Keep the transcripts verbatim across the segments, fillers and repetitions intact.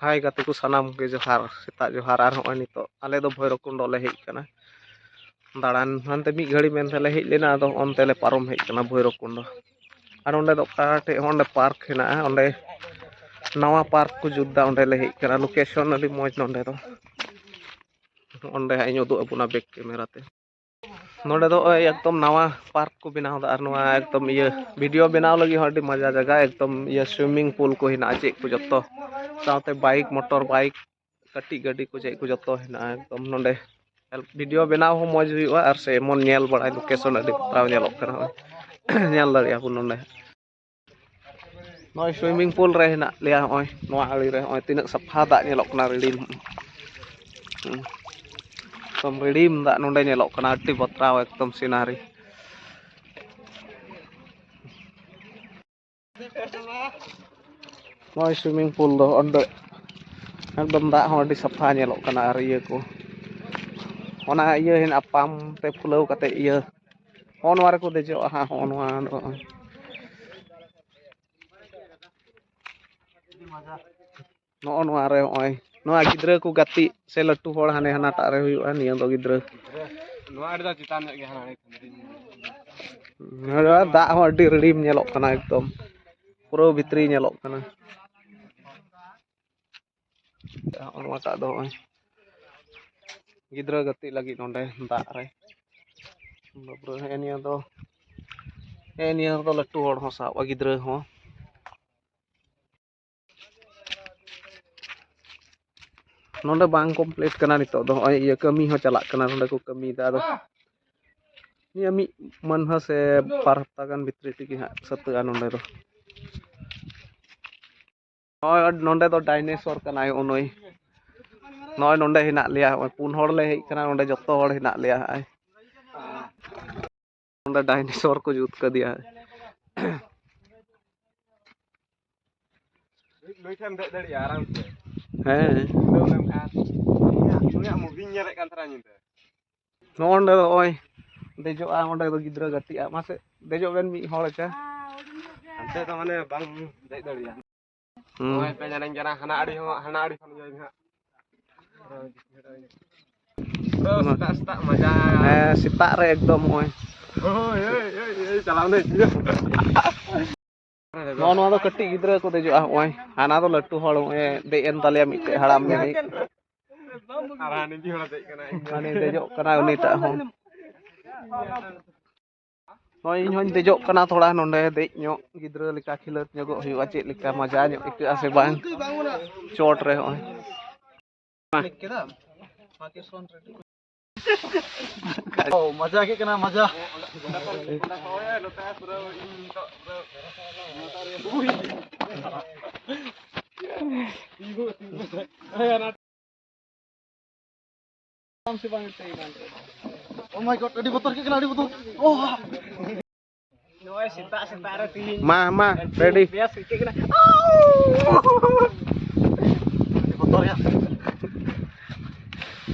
ᱦᱟᱭ ᱜᱟᱛᱮ ᱠᱚ ᱥᱟᱱᱟᱢ ᱜᱮ ᱡᱚᱦᱟᱨ, ᱥᱮᱛᱟᱜ ᱡᱚᱦᱟᱨ᱾ ᱟᱨ ᱦᱚᱸᱜᱼᱚᱭ ᱱᱤᱛᱚᱜ ᱟᱞᱮ ᱫᱚ ᱵᱷᱳᱭᱨᱚᱵᱽ ᱠᱩᱸᱰ ᱞᱮ ᱦᱮᱡ ᱟᱠᱟᱱᱟ ᱫᱟᱬᱟᱱ᱾ ᱦᱟᱱᱛᱮ ᱢᱤᱫ ᱜᱷᱟᱹᱲᱤ ᱢᱮᱱᱛᱮ ᱞᱮ ᱦᱮᱡ ᱞᱮᱱᱟ, ᱟᱫᱚ ᱚᱱᱛᱮ ᱞᱮ ᱯᱟᱨᱚᱢ ᱦᱮᱡ ᱟᱠᱟᱱᱟ ᱵᱷᱳᱭᱨᱚᱵᱽ ᱠᱩᱸᱰ᱾ ᱟᱨ ᱚᱸᱰᱮ ᱫᱚ ᱚᱠᱟ ᱴᱷᱮᱡ ᱦᱚᱸ ᱚᱸᱰᱮ ᱯᱟᱨᱠ ᱦᱮᱱᱟᱜᱼᱟ, ᱚᱸᱰᱮ ᱱᱟᱣᱟ ᱯᱟᱨᱠ ᱠᱚ ᱡᱩᱛ ᱮᱫᱟ, ᱚᱸᱰᱮ ᱞᱮ ᱦᱮᱡ ᱟᱠᱟᱱᱟ᱾ ᱞᱳᱠᱮᱥᱚᱱ ᱟᱹᱰᱤ ᱢᱚᱡᱽ ᱱᱚᱸᱰᱮ ᱫᱚ᱾ ᱚᱸᱰᱮ ᱦᱟᱸᱜ ᱤᱧ ᱩᱫᱩᱜ ᱟᱵᱚᱱᱟ ᱵᱮᱠ ᱠᱮᱢᱮᱨᱟ ᱛᱮ᱾ ᱱᱚᱰᱮ ᱫᱚ ᱳᱭ ᱮᱠᱫᱚᱢ ᱱᱟᱣᱟ ᱯᱟᱨᱠ ᱠᱚ ᱵᱮᱱᱟᱣ ᱮᱫᱟ, ᱟᱨ ᱱᱚᱣᱟ ᱮᱠᱫᱚᱢ ᱤᱭᱟᱹ ᱵᱷᱤᱰᱤᱭᱳ ᱵᱮᱱᱟᱣ ᱞᱟᱹᱜᱤᱫ ᱦᱚᱸ ᱟᱹᱰᱤ ᱢᱚᱡᱟ ᱡᱟᱭᱜᱟ, ᱮᱠᱫᱚᱢ ᱤᱭᱟᱹ ᱥᱩᱭᱢᱤᱝ ᱯᱩᱞ ᱠᱚ ᱦᱮᱱᱟᱜᱼᱟ, ᱪᱮᱫ ᱠᱚ ᱡᱚᱛᱚ, ᱥᱟᱶᱛᱮ ᱵᱟᱭᱤᱠ, ᱢᱚᱴᱚᱨ ᱵᱟᱭᱤᱠ, ᱠᱟᱹᱴᱤᱡ ᱜᱟᱹᱰᱤ ᱠᱚ, ᱪᱮᱫ ᱠᱚ ᱡᱚᱛᱚ ᱦᱮᱱᱟᱜᱼᱟ ᱮᱠᱫᱚᱢ ᱱᱚᱰᱮ᱾ ᱵᱷᱤᱰᱤᱭᱳ ᱵᱮᱱᱟᱣ ᱦᱚᱸ ᱢᱚᱡᱽ ᱦᱩᱭᱩᱜᱼᱟ, ᱟᱨ ᱥᱮ ᱮᱢᱚᱱ ᱧᱮᱞ ᱵᱟᱲᱟᱭ ᱞᱳᱠᱮᱥᱚᱱ ᱟᱹᱰᱤ ᱵᱟᱛᱨᱟᱣ ᱧᱮᱞᱚᱜ ᱠᱟᱱᱟ, ᱧᱮᱞ ᱫᱟᱲᱮᱭᱟᱜᱼᱟ ᱵᱚᱱ ᱱᱚᱰᱮ᱾ ᱱᱚᱜᱼᱚᱭ ᱥᱩᱭᱢᱤᱝ ᱯᱩᱞ ᱨᱮ ᱦᱮᱱᱟᱜ ᱞᱮᱭᱟ᱾ ᱱᱚᱜᱼᱚᱭ ᱱᱚᱣᱟ ᱟᱲᱮ ᱨᱮ ᱱᱚᱜᱼᱚᱭ ᱛᱤᱱᱟᱹᱜ ᱥᱟᱯᱷᱟ ᱫᱟᱜ ᱧᱮᱞᱚᱜ ᱠᱟᱱᱟ, ᱨᱤᱲᱤᱢ᱾ ᱦᱩᱸ᱾ ᱮᱠᱫᱚᱢ ᱨᱤᱲᱤᱢ ᱫᱟᱜ ᱱᱚᱰᱮ ᱧᱮᱞᱚᱜ ᱠᱟᱱᱟ, ᱟᱹᱰᱤ ᱵᱟᱛᱨᱟᱣ ᱮᱠᱫᱚᱢ ᱥᱤᱱᱟᱨᱤ᱾ ᱱᱚᱜᱼᱚᱭ ᱥᱩᱭᱢᱤᱝ ᱯᱩᱞ ᱫᱚ ᱚᱸᱰᱮ ᱮᱠᱫᱚᱢ ᱫᱟᱜ ᱦᱚᱸ ᱟᱹᱰᱤ ᱥᱟᱯᱷᱟ ᱧᱮᱞᱚᱜ ᱠᱟᱱᱟ᱾ ᱟᱨ ᱤᱭᱟᱹ ᱠᱚ, ᱚᱱᱟ ᱤᱭᱟᱹ ᱦᱮᱱᱟᱜᱼᱟ, ᱯᱟᱢᱯ ᱛᱮ ᱯᱷᱩᱞᱟᱹᱣ ᱠᱟᱛᱮ ᱤᱭᱟᱹ, ᱦᱚᱸᱜᱼᱚ ᱱᱚᱣᱟ ᱨᱮᱠᱚ ᱫᱮᱡᱚᱜᱼᱟ ᱦᱟᱸᱜ, ᱦᱚᱸᱜᱼᱚ ᱱᱚᱣᱟ, ᱱᱚᱜᱼᱚᱭ᱾ ᱱᱚᱜᱼᱚ ᱱᱚᱣᱟ ᱨᱮ ᱱᱚᱜᱼᱚᱭ ᱱᱚᱣᱟ ᱜᱤᱫᱽᱨᱟᱹ ᱠᱚ ᱜᱟᱛᱮᱜ ᱥᱮ ᱞᱟᱹᱴᱩ ᱦᱚᱲ ᱦᱟᱱᱮ ᱦᱟᱱᱟᱴᱟᱜ ᱨᱮ ᱦᱩᱭᱩᱜᱼᱟ, ᱱᱤᱭᱟᱹ ᱫᱚ ᱜᱤᱫᱽᱨᱟᱹ᱾ ᱱᱚᱣᱟ ᱟᱹᱰᱤ ᱫᱚ ᱪᱮᱛᱟᱱ ᱧᱚᱜ ᱜᱮᱭᱟ, ᱦᱟᱱᱟ ᱟᱹᱰᱤ ᱠᱷᱟᱱ ᱫᱚ᱾ ᱱᱚᱣᱟ ᱫᱟᱜ ᱦᱚᱸ ᱟᱹᱰᱤ ᱨᱤᱲᱤᱢ ᱧᱮᱞᱚᱜ ᱠᱟᱱᱟ, ᱮᱠᱫᱚᱢ ᱯᱩᱨᱟᱹ ᱵᱷᱤᱛᱨᱤ ᱧᱮᱞᱚᱜ ᱠᱟᱱᱟ᱾ ᱱᱚᱜᱼᱚ ᱱᱚᱣᱟᱴᱟᱜ ᱫᱚ ᱱᱚᱜᱼᱚᱭ ᱜᱤᱫᱽᱨᱟᱹ ᱜᱟᱛᱮᱜ ᱞᱟᱹᱜᱤᱫ ᱱᱚᱰᱮ ᱫᱟᱜ ᱨᱮ᱾ ᱵᱟᱯᱨᱮ, ᱦᱮᱸ ᱱᱤᱭᱟᱹ ᱫᱚ, ᱦᱮᱸ ᱱᱤᱭᱟᱹ ᱫᱚ ᱞᱟᱹᱴᱩ ᱦᱚᱲ ᱦᱚᱸ ᱥᱟᱵᱼᱟ, ᱜᱤᱫᱽᱨᱟᱹ ᱦᱚᱸ᱾ ᱱᱚᱰᱮ ᱵᱟᱝ ᱠᱚᱢᱯᱞᱤᱴ ᱠᱟᱱᱟ ᱱᱤᱛᱚᱜ ᱫᱚ, ᱱᱚᱜᱼᱚᱭ ᱤᱭᱟᱹ ᱠᱟᱹᱢᱤ ᱦᱚᱸ ᱪᱟᱞᱟᱜ ᱠᱟᱱᱟ, ᱱᱚᱰᱮ ᱠᱚ ᱠᱟᱹᱢᱤᱭᱮᱫᱟ᱾ ᱟᱫᱚ ᱱᱤᱭᱟᱹ ᱢᱤᱫ ᱢᱟᱹᱱᱦᱟᱹ ᱥᱮ ᱵᱟᱨ ᱦᱟᱯᱛᱟ ᱜᱟᱱ ᱵᱷᱤᱛᱨᱤ ᱛᱮᱜᱮ ᱦᱟᱸᱜ ᱥᱟᱹᱛᱟᱹᱜᱼᱟ ᱱᱚᱰᱮ ᱫᱚ᱾ ᱱᱚᱜᱼᱚᱭ ᱱᱚᱰᱮ ᱫᱚ ᱰᱟᱭᱱᱮᱥᱚᱨ ᱠᱟᱱᱟᱭ ᱱᱩᱭ᱾ ᱱᱚᱜᱼᱚᱭ ᱱᱚᱰᱮ ᱦᱮᱱᱟᱜ ᱞᱮᱭᱟ, ᱱᱚᱜᱼᱚᱭ ᱯᱩᱱ ᱦᱚᱲ ᱞᱮ ᱦᱮᱡ ᱠᱟᱱᱟ, ᱱᱚᱰᱮ ᱡᱚᱛᱚ ᱦᱚᱲ ᱦᱮᱱᱟᱜ ᱞᱮᱭᱟ ᱦᱟᱸᱜ᱾ ᱱᱚᱰᱮ ᱰᱟᱭᱱᱮᱥᱚᱨ ᱠᱚ ᱡᱩᱛ ᱠᱟᱫᱮᱭᱟ᱾ ᱱᱩᱭ ᱴᱷᱮᱱ ᱫᱮᱡ ᱫᱟᱲᱮᱭᱟᱜᱼᱟ ᱟᱨᱟᱢ ᱥᱮ᱾ ᱦᱮᱸ᱾ ᱩᱰᱟᱹᱣ ᱞᱮᱱᱠᱷᱟᱱ᱾ ᱩᱱᱤᱭᱟᱜ, ᱩᱱᱤᱭᱟᱜ movie ᱧ ᱧᱮᱞᱮᱫ ᱠᱟᱱ ᱛᱟᱦᱮᱱᱟ ᱧᱤᱫᱟᱹ᱾ ᱱᱚᱜᱼᱚ ᱱᱚᱰᱮ ᱫᱚ ᱱᱚᱜᱼᱚᱭ ᱫᱮᱡᱚᱜᱼᱟ, ᱚᱸᱰᱮ ᱫᱚ ᱜᱤᱫᱽᱨᱟᱹ ᱜᱟᱛᱮᱜᱼᱟ᱾ ᱢᱟᱥᱮ ᱫᱮᱡᱚᱜ ᱵᱮᱱ ᱢᱤᱫ ᱦᱚᱲ ᱪᱟ᱾ ᱦᱟᱱᱛᱮ ᱫᱚ ᱢᱟᱱᱮ ᱵᱟᱝ ᱫᱮᱡ ᱫᱟᱲᱮᱭᱟᱜᱼᱟ᱾ ᱦᱩᱸ᱾ ᱱᱚᱜᱼᱚᱭ ᱯᱮ ᱧᱮᱞᱮᱧ ᱠᱟᱱᱟ, ᱦᱟᱱᱟ ᱟᱹᱰᱤ ᱦᱚᱸ, ᱦᱟᱱᱟ ᱟᱹᱰᱤ ᱠᱷᱚᱱ ᱤᱭᱟᱹ ᱦᱟᱸᱜ᱾ ᱯᱩᱨᱟᱹ ᱥᱮᱛᱟᱜ ᱥᱮᱛᱟᱜ ᱢᱟᱡᱟ᱾ ᱦᱮᱸ, ᱥᱮᱛᱟᱜ ᱨᱮ ᱮᱠᱫᱚᱢ ᱱᱚᱜᱼᱚᱭ᱾ ᱦᱳᱭ, ᱦᱳᱭ, ᱦᱳᱭ, ᱦᱳᱭ, ᱪᱟᱞᱟᱣ ᱱᱟᱹᱧ᱾ ᱱᱚᱜᱼᱚ ᱱᱚᱣᱟ ᱫᱚ ᱠᱟᱹᱴᱤᱡ ᱜᱤᱫᱽᱨᱟᱹ ᱠᱚ ᱫᱮᱡᱚᱜᱼᱟ᱾ ᱱᱚᱜᱼᱚᱭ ᱦᱟᱱᱟ ᱫᱚ ᱞᱟᱹᱴᱩ ᱦᱚᱲ, ᱱᱚᱜᱼᱚᱭ ᱫᱮᱡ ᱮᱱ ᱛᱟᱞᱮᱭᱟ ᱢᱤᱫᱴᱮᱡ ᱦᱟᱲᱟᱢ ᱢᱤᱦᱤᱡ᱾ ᱟᱨ ᱦᱟᱹᱱᱤ ᱢᱤᱫ ᱦᱚᱲ ᱫᱮᱡ ᱠᱟᱱᱟᱭ, ᱤᱧ ᱫᱚ᱾ ᱦᱟᱹᱱᱤ ᱫᱮᱡᱚᱜ ᱠᱟᱱᱟᱭ ᱩᱱᱤᱴᱟᱜ ᱦᱚᱸ᱾ ᱱᱚᱜᱼᱚᱭ ᱤᱧ ᱦᱚᱸᱧ ᱫᱮᱡᱚᱜ ᱠᱟᱱᱟ ᱛᱷᱚᱲᱟ ᱱᱚᱸᱰᱮ ᱫᱮᱡ ᱧᱚᱜ, ᱜᱤᱫᱽᱨᱟᱹ ᱞᱮᱠᱟ ᱠᱷᱮᱞᱳᱰ ᱧᱚᱜᱚᱜ ᱦᱩᱭᱩᱜᱼᱟ, ᱪᱮᱫ ᱞᱮᱠᱟ ᱢᱟᱡᱟ ᱧᱚᱜ ᱟᱹᱭᱠᱟᱹᱜᱼᱟ ᱥᱮ ᱵᱟᱝ ᱪᱚᱴ ᱨᱮ ᱦᱚᱸᱜᱼᱚᱭ᱾ ᱚ, ᱢᱟᱡᱟ ᱟᱹᱭᱠᱟᱹᱜ ᱠᱟᱱᱟ, ᱢᱟᱡᱟ᱾ Oh my God, ᱟᱹᱰᱤ ᱵᱚᱛᱚᱨ ᱟᱹᱭᱠᱟᱹᱜ ᱠᱟᱱᱟ, ᱟᱹᱰᱤ ᱵᱚᱛᱚᱨ᱾ Oh᱾ ᱱᱚᱜᱼᱚᱭ ᱥᱮᱛᱟᱜ ᱥᱮᱛᱟᱜ ᱨᱮ ᱛᱤᱦᱤᱧ ᱢᱟ, ᱢᱟ, ᱨᱮᱰᱤ᱾ ᱵᱮᱥ ᱟᱹᱭᱠᱟᱹᱜ ᱠᱟᱱᱟ᱾ ᱟᱹᱰᱤ ᱵᱚᱛᱚᱨ ᱜᱮ᱾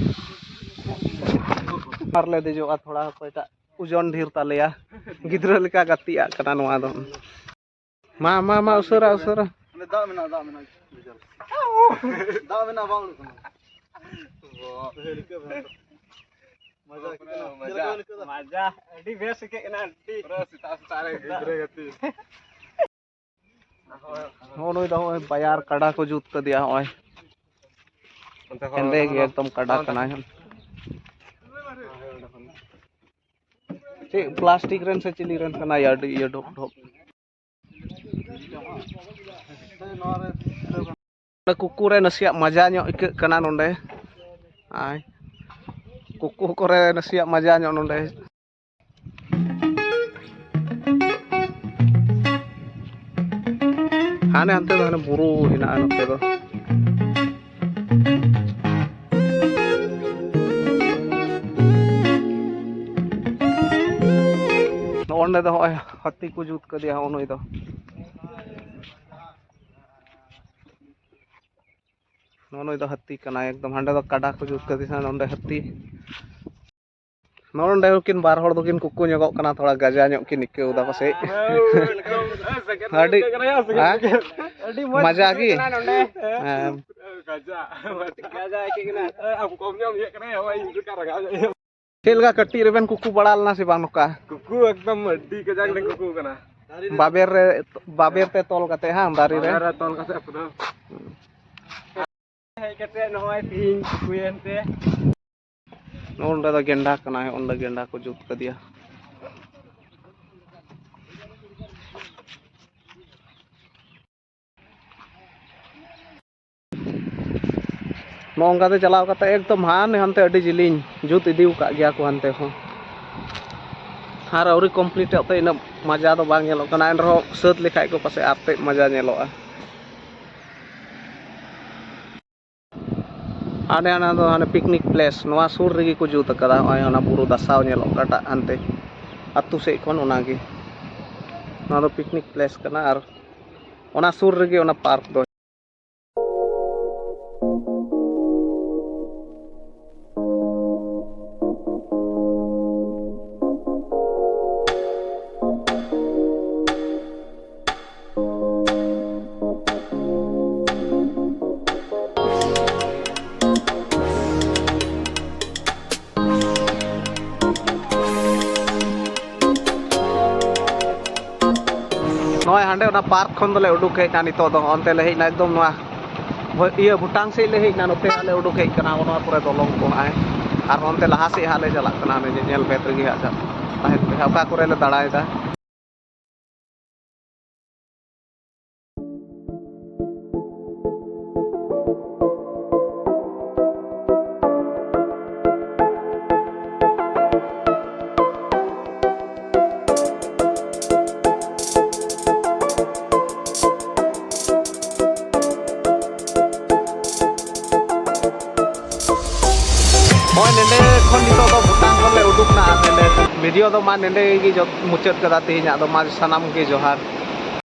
ᱟᱨ ᱞᱮ ᱫᱮᱡᱚᱜᱼᱟ ᱛᱷᱚᱲᱟ, ᱚᱠᱚᱭᱴᱟᱜ ᱳᱡᱚᱱ ᱰᱷᱮᱨ ᱛᱟᱞᱮᱭᱟ᱾ ᱜᱤᱫᱽᱨᱟᱹ ᱞᱮᱠᱟ ᱜᱟᱛᱮᱜ ᱟᱜ ᱠᱟᱱᱟ ᱱᱚᱣᱟ ᱫᱚ᱾ ᱢᱟ, ᱢᱟ, ᱢᱟ, ᱩᱥᱟᱹᱨᱟ, ᱩᱥᱟᱹᱨᱟ᱾ ᱚᱸᱰᱮ ᱫᱟᱜ ᱢᱮᱱᱟᱜᱼᱟ, ᱫᱟᱜ ᱢᱮᱱᱟᱜᱼᱟ᱾ ᱫᱟᱜ ᱢᱮᱱᱟᱜᱼᱟ, ᱵᱟᱝ ᱩᱰᱩᱠ ᱠᱟᱱᱟ᱾ ᱢᱟᱡᱟ ᱟᱹᱭᱠᱟᱹᱜ ᱠᱟᱱᱟ᱾ ᱢᱟᱡᱟ᱾ ᱪᱮᱫ ᱞᱮᱠᱟ ᱵᱮᱱ ᱟᱹᱭᱠᱟᱹᱣ ᱮᱫᱟ? ᱢᱟᱡᱟ᱾ ᱟᱹᱰᱤ ᱵᱮᱥ ᱟᱹᱭᱠᱟᱹᱜ ᱠᱟᱱᱟ, ᱟᱹᱰᱤ᱾ ᱯᱩᱨᱟᱹ ᱥᱮᱛᱟᱜ ᱥᱮᱛᱟᱜ ᱨᱮ ᱜᱤᱫᱽᱨᱟᱹ ᱜᱟᱛᱮ᱾ ᱱᱚᱜᱼᱚ ᱱᱩᱭ ᱫᱚ ᱱᱚᱜᱼᱚᱭ ᱵᱟᱭᱟᱨ ᱠᱟᱰᱟ ᱠᱚ ᱡᱩᱛ ᱠᱟᱫᱮᱭᱟ ᱱᱚᱜᱼᱚᱭ᱾ ᱚᱱᱛᱮ ᱠᱷᱚᱱ ᱦᱮᱸᱫᱮ ᱚᱱᱛᱮ ᱜᱮ ᱠᱷᱚᱱ ᱮᱠᱫᱚᱢ ᱠᱟᱰᱟ ᱚᱱᱛᱮ ᱠᱟᱱᱟᱭ᱾ ᱪᱮᱫ ᱯᱞᱟᱥᱴᱤᱠ ᱨᱮᱱ ᱥᱮ ᱪᱤᱞᱤ ᱨᱮᱱ ᱠᱟᱱᱟᱭ? ᱟᱹᱰᱤ ᱤᱭᱟᱹ ᱰᱷᱚᱯ ᱰᱷᱚᱯ᱾ ᱠᱩᱠᱩ ᱨᱮ ᱱᱟᱥᱮᱭᱟᱜ ᱢᱟᱡᱟ ᱧᱚᱜ ᱟᱹᱭᱠᱟᱹᱜ ᱠᱟᱱᱟ ᱱᱚᱰᱮ᱾ ᱟᱭ, ᱠᱩᱠᱩ ᱠᱚᱨᱮ ᱱᱟᱥᱮᱭᱟᱜ ᱢᱟᱡᱟ ᱧᱚᱜ ᱱᱚᱰᱮ᱾ ᱦᱟᱱᱮ ᱦᱟᱱᱛᱮ ᱫᱚ ᱦᱟᱱᱮ ᱵᱩᱨᱩ ᱦᱮᱱᱟᱜᱼᱟ ᱱᱚᱛᱮ ᱫᱚ᱾ ᱱᱚᱜᱼᱚ ᱱᱚᱰᱮ ᱫᱚ ᱦᱚᱸᱜᱼᱚᱭ ᱦᱟᱹᱛᱤ ᱠᱚ ᱡᱩᱛ ᱠᱟᱫᱮᱭᱟ, ᱦᱚᱸᱜᱼᱚ ᱱᱩᱭ ᱫᱚ᱾ ᱱᱚᱜᱼᱚ ᱱᱩᱭ ᱫᱚ ᱦᱟᱹᱛᱤ ᱠᱟᱱᱟᱭ ᱮᱠᱫᱚᱢ᱾ ᱦᱟᱸᱰᱮ ᱫᱚ ᱠᱟᱰᱟ ᱠᱚ ᱡᱩᱛ ᱠᱟᱫᱮ ᱠᱷᱟᱱ ᱱᱚᱸᱰᱮ ᱦᱟᱹᱛᱤ᱾ ᱱᱚᱜᱼᱚ ᱱᱚᱸᱰᱮ ᱱᱩᱠᱤᱱ ᱵᱟᱨ ᱦᱚᱲ ᱫᱚᱠᱤᱱ ᱠᱩᱠᱩ ᱧᱚᱜᱚᱜ ᱠᱟᱱᱟ, ᱛᱷᱚᱲᱟ ᱜᱟᱡᱟ ᱧᱚᱜ ᱠᱤᱱ ᱟᱹᱭᱠᱟᱹᱣ ᱮᱫᱟ ᱯᱟᱥᱮᱡ᱾ ᱟᱹᱰᱤ, ᱦᱮᱸ? ᱟᱹᱰᱤ ᱢᱚᱡᱽ ᱢᱟᱡᱟ ᱜᱮ? ᱵᱩᱡᱷᱟᱹᱜ ᱠᱟᱱᱟ ᱱᱚᱰᱮ᱾ ᱦᱮᱸ᱾ ᱜᱟᱡᱟ᱾ ᱜᱟᱡᱟ ᱟᱹᱭᱠᱟᱹᱜ ᱠᱟᱱᱟ᱾ ᱟᱢ ᱠᱚᱢ ᱧᱚᱜ ᱵᱩᱡᱷᱟᱹᱜ ᱠᱟᱱᱟ, ᱦᱳᱭ, ᱤᱧ ᱞᱮᱠᱟ ᱨᱟᱸᱜᱟᱣ ᱧᱚᱜ᱾ ᱪᱮᱫ ᱞᱮᱠᱟ ᱠᱟᱹᱴᱤᱡ ᱨᱮᱵᱮᱱ ᱠᱩᱠᱩ ᱵᱟᱲᱟ ᱞᱮᱱᱟ ᱥᱮ ᱵᱟᱝ ᱱᱚᱝᱠᱟ? ᱠᱩᱠᱩ ᱮᱠᱫᱚᱢ ᱟᱹᱰᱤ ᱠᱟᱡᱟᱠ ᱞᱮ ᱠᱩᱠᱩ ᱠᱟᱱᱟ᱾ ᱵᱟᱵᱮᱨ ᱨᱮ, ᱵᱟᱵᱮᱨ ᱛᱮ ᱛᱚᱞ ᱠᱟᱛᱮ, ᱦᱟᱝ, ᱫᱟᱨᱮ ᱨᱮ? ᱵᱟᱵᱮᱨ ᱨᱮ ᱛᱚᱞ ᱠᱟᱛᱮ ᱯᱩᱨᱟᱹ᱾ ᱦᱮᱡ ᱠᱟᱛᱮ ᱱᱚᱜᱼᱚᱭ ᱛᱤᱦᱤᱧ ᱠᱩᱠᱩᱭᱮᱱ ᱛᱮ᱾ ᱱᱚᱜᱼᱚ ᱱᱚᱸᱰᱮ ᱫᱚ ᱜᱮᱱᱰᱟ ᱠᱟᱱᱟᱭ, ᱚᱸᱰᱮ ᱜᱮᱱᱰᱟ ᱠᱚ ᱡᱩᱛ ᱠᱟᱫᱮᱭᱟ᱾ ᱱᱚᱜᱼᱚ ᱱᱚᱝᱠᱟ ᱛᱮ ᱪᱟᱞᱟᱣ ᱠᱟᱛᱮ ᱮᱠᱫᱚᱢ ᱦᱟᱱᱮ ᱦᱟᱱᱛᱮ ᱟᱹᱰᱤ ᱡᱤᱞᱤᱧ ᱡᱩᱛ ᱤᱫᱤ ᱟᱠᱟᱫ ᱜᱮᱭᱟ ᱠᱚ ᱦᱟᱱᱛᱮ ᱦᱚᱸ᱾ ᱟᱨ ᱟᱹᱣᱨᱤ ᱠᱚᱢᱯᱞᱤᱴᱚᱜ ᱛᱮ ᱤᱱᱟᱹᱜ ᱢᱟᱡᱟ ᱫᱚ ᱵᱟᱝ ᱧᱮᱞᱚᱜ ᱠᱟᱱᱟ, ᱮᱱ ᱨᱮᱦᱚᱸ ᱥᱟᱹᱛ ᱞᱮᱠᱷᱟᱡ ᱠᱚ ᱯᱟᱥᱮᱡ ᱟᱨ ᱛᱮᱫ ᱢᱟᱡᱟ ᱧᱮᱞᱚᱜᱼᱟ᱾ ᱦᱟᱸᱰᱮ ᱦᱟᱱᱟ ᱫᱚ ᱦᱟᱱᱮ ᱯᱤᱠᱱᱤᱠ ᱯᱞᱮᱥ, ᱱᱚᱣᱟ ᱥᱩᱨ ᱨᱮᱜᱮ ᱠᱚ ᱡᱩᱛ ᱟᱠᱟᱫᱟ᱾ ᱱᱚᱜᱼᱚᱭ ᱚᱱᱟ ᱵᱩᱨᱩ ᱫᱟᱥᱟᱣ ᱧᱮᱞᱚᱜ ᱚᱠᱟᱴᱟᱜ ᱦᱟᱱᱛᱮ ᱟᱹᱛᱩ ᱥᱮᱫ ᱠᱷᱚᱱ, ᱚᱱᱟᱜᱮ᱾ ᱱᱚᱣᱟ ᱫᱚ ᱯᱤᱠᱱᱤᱠ ᱯᱞᱮᱥ ᱠᱟᱱᱟ ᱟᱨ ᱚᱱᱟ ᱥᱩᱨ ᱨᱮᱜᱮ ᱚᱱᱟ ᱯᱟᱨᱠ ᱫᱚ᱾ ᱱᱚᱜᱼᱚᱭ ᱦᱟᱸᱰᱮ ᱚᱱᱟ ᱯᱟᱨᱠ ᱠᱷᱚᱱ ᱫᱚᱞᱮ ᱩᱰᱩᱠ ᱦᱮᱡ ᱮᱱᱟ ᱱᱤᱛᱚᱜ ᱫᱚ᱾ ᱚᱱᱛᱮ ᱞᱮ ᱦᱮᱡ ᱮᱱᱟ ᱮᱠᱫᱚᱢ ᱱᱚᱣᱟ ᱵᱷᱚ-, ᱤᱭᱟᱹ ᱵᱷᱩᱴᱟᱝ ᱥᱮᱫ ᱞᱮ ᱦᱮᱡ ᱮᱱᱟ, ᱱᱚᱛᱮ ᱦᱟᱸᱜ ᱞᱮ ᱩᱰᱩᱠ ᱦᱮᱡ ᱠᱟᱱᱟ ᱱᱚᱣᱟ ᱠᱚᱨᱮ ᱫᱚ ᱞᱚᱝ ᱠᱚ ᱦᱟᱸᱜ᱾ ᱟᱨ ᱚᱱᱛᱮ ᱞᱟᱦᱟ ᱥᱮᱫ ᱦᱟᱸᱜ ᱞᱮ ᱪᱟᱞᱟᱜ ᱠᱟᱱᱟ, ᱦᱟᱸᱰᱮ ᱧᱮᱞ ᱯᱮ ᱛᱮᱜᱮ ᱦᱟᱸᱜ ᱪᱟᱞᱟᱜ ᱛᱟᱦᱮᱱ ᱯᱮ ᱦᱟᱸᱜ ᱚᱠᱟ ᱠᱚᱨᱮ ᱞᱮ ᱫᱟᱬᱟᱭᱮᱫᱟ᱾ ᱱᱚᱜᱼᱚᱭ ᱱᱚᱰᱮ ᱠᱷᱚᱱ ᱱᱤᱛᱚᱜ ᱫᱚ ᱵᱷᱩᱴᱟᱝ ᱠᱷᱚᱱ ᱞᱮ ᱩᱰᱩᱠ ᱱᱟ᱾ ᱱᱚᱰᱮ ᱵᱷᱤᱰᱤᱭᱳ ᱫᱚ ᱢᱟ ᱱᱚᱰᱮ ᱜᱮ ᱡᱚ-, ᱢᱩᱪᱟᱹᱫ ᱠᱟᱫᱟ ᱛᱮᱦᱮᱧᱟᱜ ᱫᱚ᱾ ᱢᱟ ᱥᱟᱱᱟᱢ ᱜᱮ ᱡᱚᱦᱟᱨ᱾